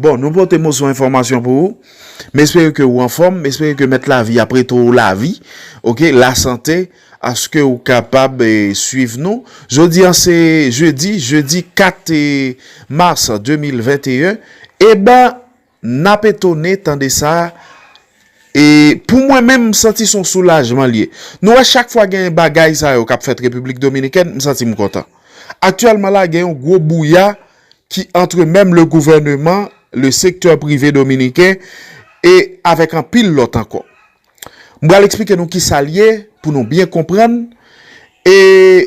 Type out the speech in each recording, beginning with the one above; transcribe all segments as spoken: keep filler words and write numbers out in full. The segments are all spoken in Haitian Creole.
Bon, nou pote moso enfòmasyon pou ou. M espere ke ou anfòm, m espere ke mèt lavi ap rete w lavi, oke, lasante, aske ou kapab eh, swiv nou. Jodi an se jedi, jedi kat eh, mas de mil venteyen. Eben, n ap etone tande sa. E pou mwen menm, m santi se yon soulajman l ye. Nou wè chak fwa gen bagay sa yo k ap fèt Repiblik Dominikèn, m santi m kontan. Aktyèlman la, gen yon gwo bouya ki entre même le gouvernement, le secteur privé dominicain e avèk anpil lòt ankò. M pral eksplike nou kisa l ye pou nou byen konprann. E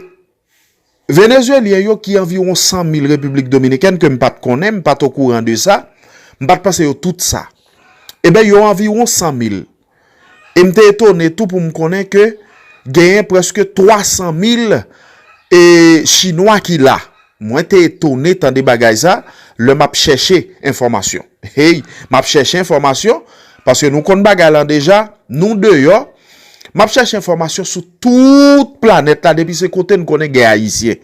Venezuelyen yo ki anviwon san mil Repiblik Dominikèn ke m pa t konnen, m pa t okouran de sa, m pa t panse yo tout sa. Eben, yo anviwon san mil. E m te etone tou pou m konnen ke genyen prèske twa san mil e Chinwa ki la. Mwen te etone tande bagay sa lè m ap chèche enfòmasyon. Hey, m ap chèche enfòmasyon paske nou konn bagay lan deja, nou deyò. M ap chèche enfòmasyon sou tout planèt la depi se kote n konnen gen Ayisyen.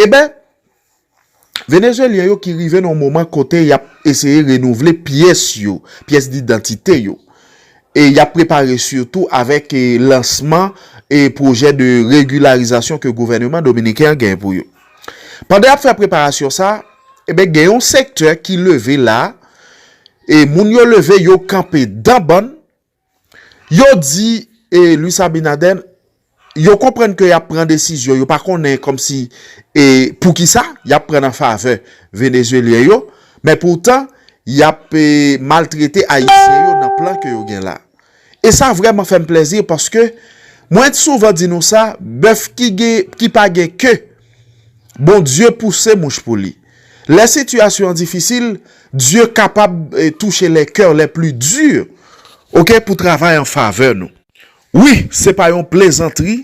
Eben, Venezuelyen yo ki rive nan yon moman kote y ap eseye renouvle pyès yo, pyès didantite yo. E y ap prepare sitou avèk eh, lansman e pwojè de regilarizasyon ke gouvèneman dominiken an gen pou yo. Pandan y ap fè preparasyon sa, eben, gen yon sektè ki leve la, e moun yo leve, yo kanpe dan bann, yo di eh, Luis Abinader, yo konprann ke y ap pran desizyon, yo pa konnen kòmsi eh, poukisa y ap pran an favè Venezuelyen yo, men poutan, y ap eh, maltrete Ayisyen yo nan plan ke yo gen la. E sa vrèman fè m plèzi paske mwen souvan di nou sa, bèf ki gen, ki pa gen ke, Bondye pouse mouch pou li. Lè sitiyasyon an difisil, Dye kapab eh, touche les cœurs les plus durs, oke, pou travay an favè nou. Wi, se pa yon plezantri,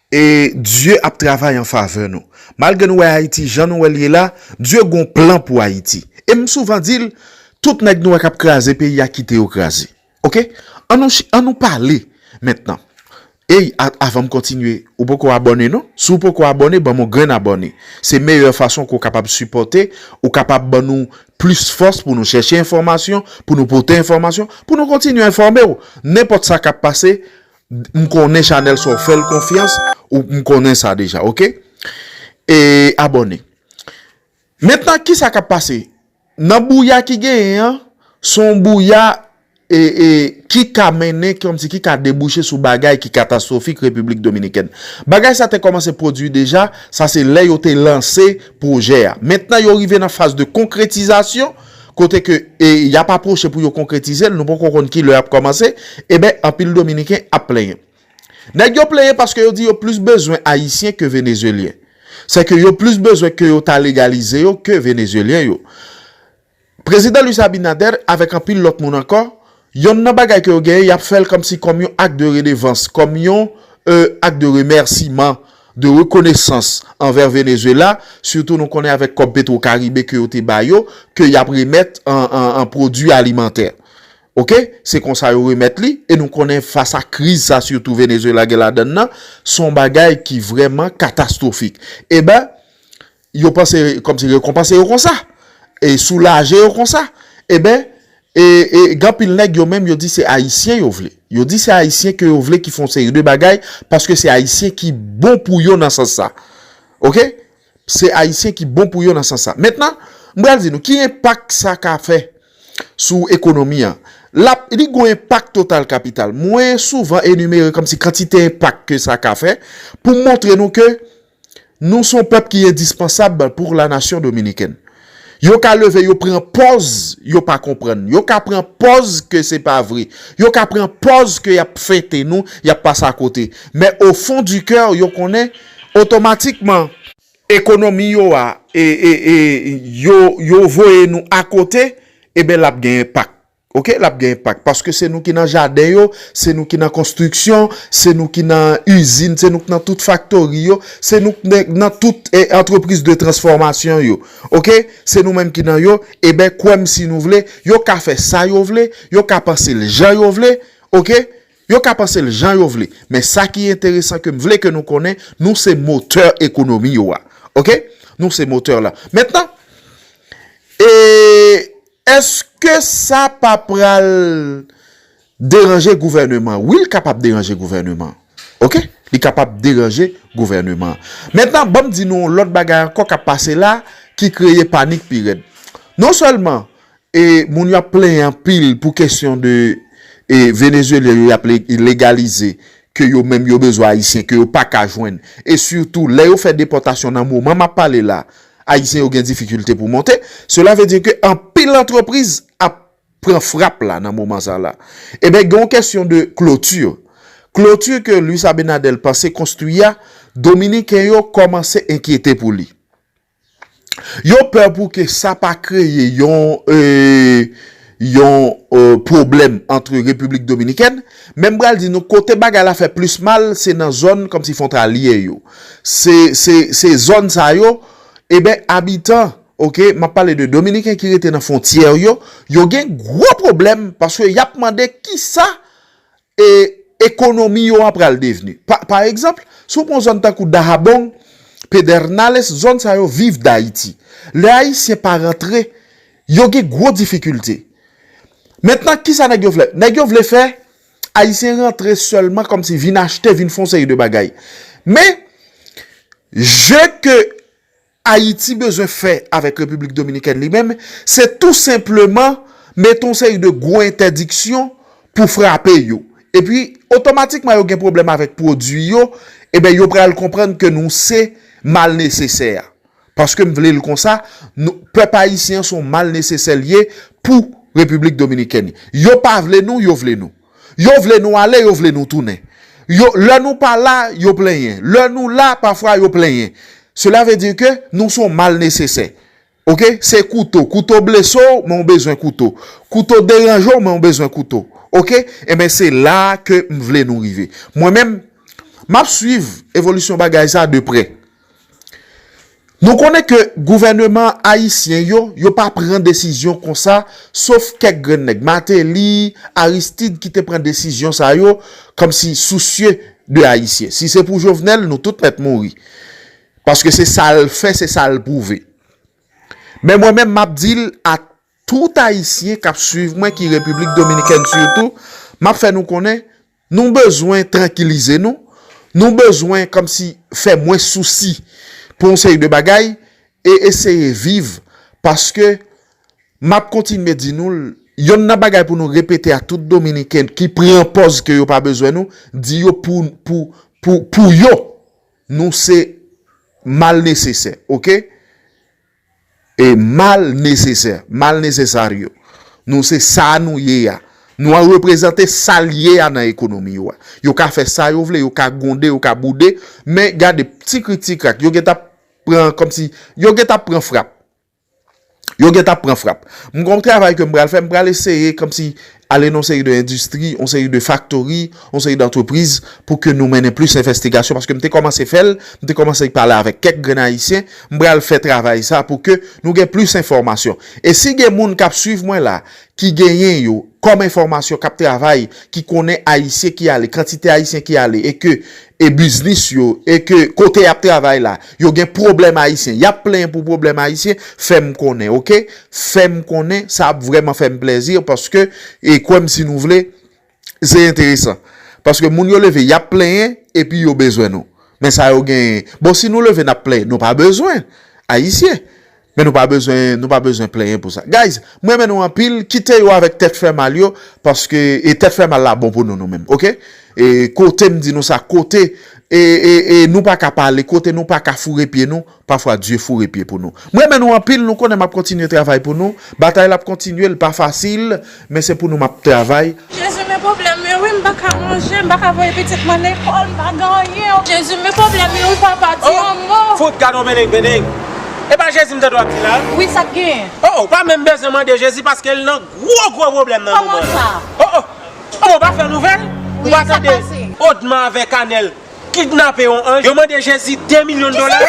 e Dye ap travay an favè nou. Malgre nou wè Ayiti jan nou wè l ye la, Dye gon plan pou Ayiti. E m souvan di l, tout nèg nou wè k ap kraze peyi a, kite yo kraze. Oke? An nou, an nou pale mentnan. Ey, a- avan m kontinye, ou poko abòne non? Si w poko abòne, ban m yon grenn abòne. Se meyè fason ke w kapab sipòte, ou kapab ban nou plis fòs pou nou chèche enfòmasyon, pou nou pote enfòmasyon, pou nou kontinye enfòme w. Nenpòt sa k ap pase, m konnen chanèl sa w fè l konfyans, ou m konnen sa deja, oke? E abòne. Mentnan, kisa k ap pase? Nan bouya ki genyen an, se yon bouya e, e, ki ka mennen, kòmsi ki ka debouche sou bagay ki katastwofik Repiblik Dominikèn. Bagay sa te kòmanse pwodui deja, sa se lè yo te lanse pwojè a. Mentnan, yo rive nan faz de konkretizasyon, kote ke e, y ap apwoche pou yo konkretize l, nou poko konn ki lè y ap kòmanse, eben, anpil Dominiken ap plenyen. Nèg yo plenyen paske yo di yo plis bezwen Ayisyen ke Venezuelyen. Sèke yo plis bezwen ke yo ta legalize yo ke Venezuelyen yo. Prezidan Luis Abinader avèk anpil lòt moun ankò, yonn nan bagay ke yo genyen, y ap fè l kòmsi kòm yon ak de redevans, kòm yon euh, ak de remèsiman, de rekonesans anvè Venezuela, sitou nou konnen avèk kòb Petro Caribe ke yo te ba yo, ke y ap remèt an, an, an pwodui alimantè. Oke? Se konsa yo remèt li, e nou konnen fas a kriz sa sitou Venezuela gen ladann nan, se yon bagay ki vrèman katastwofik. Eben, yo panse kòmsi rekonpanse yo konsa, e soulaje yo konsa. Eben, e, e gen anpil nèg yo menm yo di se Ayisyen yo vle. Yo di se Ayisyen ke yo vle ki fè yon seri de bagay, paske se Ayisyen ki bon pou yo nan sans sa. Oke? Se Ayisyen ki bon pou yo nan sans sa. Mentnan, m pral di nou ki enpak sa ka fè sou ekonomi an. L ap, li gon enpak total kapital. Mwen souvan enimere kòmsi kantite enpak ke sa ka fè pou m montre nou ke nou se yon pèp ki endispansab pou la nasyon dominikèn. Yo ka leve, yo pran pòz yo pa konprann. Yo ka pran pòz ke se pa vre. Yo ka pran pòz ke y ap fete nou, y ap pase akote. Men o fon di kè, yo konnen otomatikman ekonomi yo a, e, e, e, yo, yo voye nou akote, eben, l ap gen enpak. Oke, l ap gen enpak. Paske se nou ki nan jaden yo, se nou ki nan konstriksyon, se nou ki nan izin, se nou ki nan tout faktori yo, se nou ki nan, nan tout eh, antrepriz de transfòmasyon yo. Oke, se nou menm ki nan yo. Eben, kwè m si nou vle, yo ka fè sa yo vle, yo ka panse l jan yo vle. Oke, yo ka panse l jan yo vle. Men sa ki enteresan ke m vle ke nou konnen, nou se motè ekonomi yo a. Oke? Nou se motè la. Mentnan, e Èske sa pa pral deranje gouvèneman? Wi, l kapab deranje gouvèneman. Oke? Li kapab deranje gouvèneman. Mentnan, ban m di nou yon lòt bagay ankò k ap pase la ki kreye panik pi rèd. Non sèlman e moun yo ap plenyen anpil pou kesyon de e Venezuelyen yo y ap le- legalize, ke yo menm yo bezwen Ayisyen, ke yo pa ka jwenn. E sitou, lè yo fè depòtasyon nan moman m ap pale la, Ayisyen yo gen difikilte pou monte. Cela veut dire ke anpil antrepriz ap pran frap la nan moman sa la. Ebyen, gen yon kesyon de kloti. Kloti ke Luis Abinader panse konstwi a, Dominiken yo kòmanse enkyete pou li. Yo pè pou ke sa pa kreye yon e, yon e, pwoblèm ant Repiblik Dominikèn, men m pral di nou kote bagay la fè plis mal, se nan zòn kòmsi fwontalye yo. Se, se, se zòn sa yo, ebyen, abitan, oke, m ap pale de Dominiken ki rete nan fwontyè yo, yo gen gwo pwoblèm paske y ap mande kisa e ekonomi yo a pral devni. Pa, pa egzanp, si w pran zòn tankou Dahabong, Pedernales, zòn sa yo viv Dayiti. Lè Ayisyen pa rantre, yo gen gwo difikilte. Mentnan, kisa nèg yo vle? Nèg yo vle fè Ayisyen rantre sèlman kòmsi vin achte, vin fè yon seri de bagay. Men, je ke Ayiti bezwen fè avèk Repiblik Dominikèn li menm, se tou senpleman mete yon seri de gwo entèdiksyon pou frape yo. Epi, otomatikman yo gen pwoblèm avèk pwodui yo, ebyen yo pral konprann ke nou se mal nesesè a. Paske m vle l konsa, nou, pèp ayisyen an se yon mal nesesè l ye pou Repiblik Dominikèn. Yo pa vle nou, yo vle nou. Yo vle nou ale, yo vle nou tounen. Yo, lè nou pa la, yo plenyen. Lè nou la, pafwa yo plenyen. Cela veut dire ke nou se yon mal nesesè. Oke? Se kouto. Kouto blese w, men w bezwen kouto. Kouto deranje w, men w bezwen kouto. Oke? Enben, se la ke m vle nou rive. Mwen menm, m ap swiv evolisyon bagay sa de prè. Nou konnen ke gouvèneman ayisyen yo, yo pa pran desizyon konsa, sof kèk grenn nèg. Martelly, Aristide ki te pran desizyon sa yo, kòmsi sousye de Ayisyen. Si se pou Jovenel, nou tout mèt mouri. Paske se sa l fè, se sa l pwouve. Men mwen menm, m ap di l a tout Ayisyen k ap swiv mwen, ki Repiblik Dominikèn sitou, m ap fè nou konnen, nou bezwen trankilize nou, nou bezwen kòmsi fè mwens sousi pou yon seri de bagay e eseye viv, paske m ap kontinye di nou l, yonn nan bagay pou nou repete a tout Dominiken ki pran pòz ke yo pa bezwen nou, di yo pou, pou, pou, pou yo, nou se mal nesesè, oke? E mal nesesè, mal nesesario. Nou se sa nou ye a. Nou an reprezante sa l ye a nan ekonomi yo a. Yo ka fè sa yo vle, yo ka gwonde, yo ka boude, men gade, ti krik ti krak, yo gentan pran kòmsi, yo gentan pran frap. Yo gentan pran frap. M gen yon travay ke m pral fè, m pral eseye kòmsi ale nan yon seri de endistri, yon seri de faktori, yon seri de antrepriz pou ke nou mennen plis envestigasyon, paske m te kòmanse fè l, m te kòmanse pale avèk kèk grenn ayisyen, m pral fè travay sa pou ke nou gen plis enfòmasyon. E si gen moun k ap swiv mwen la, ki genyen yo kòm enfòmasyon, k ap travay, ki konnen ayisyen ki ale, kantite ayisyen ki ale, e ke e biznis yo, e ke kote y ap travay la, yo gen pwoblèm ayisyen, y ap plenyen pou pwoblèm ayisyen, fè m konnen, oke? Fè m konnen, sa ap vrèman fè m plèzi, paske, e kwè m si nou vle, se enteresan. Paske moun yo leve, y ap plenyen, epi yo bezwen nou. Men sa yo genyen. Bon, si nou leve, n ap plenyen, nou pa bezwen ayisyen. Men nou pa bezwen, nou pa bezwen plenyen pou sa. Guys, m renmen nou anpil. Kite yo avèk tèt fè mal yo, paske e tèt fè mal la bon pou nou, nou menm, oke? E kote m di nou sa, kote e, e, e nou pa ka pale, kote nou pa ka foure pye nou, pafwa Dye foure pye pou nou. M renmen nou anpil, nou konnen m ap kontinye travay pou nou. Batay la ap kontinye, l pa fasil, men se pou nou m ap travay. Jezi, men pwoblèm yo, wi, m pa ka manje, m pa ka voye pitit mwen lekòl, m pa gen anyen. Jezi, men pwoblèm yo, wi, papa, di yon mo. Fout, gad yon bendeng, bendeng. E pa Jezi m tande w ap di la? Wi, sa k genyen? Oh, ou pa menm bezwen mande Jezi paske l nan gwo, gwo pwoblèm nan moman an. Kòman sa? Oh, oh. Kòman, ou pa fè nouvèl? Ou pa tande Odma avèk Anèl kidnape yon anj, yo mande Jezi de milyon dola.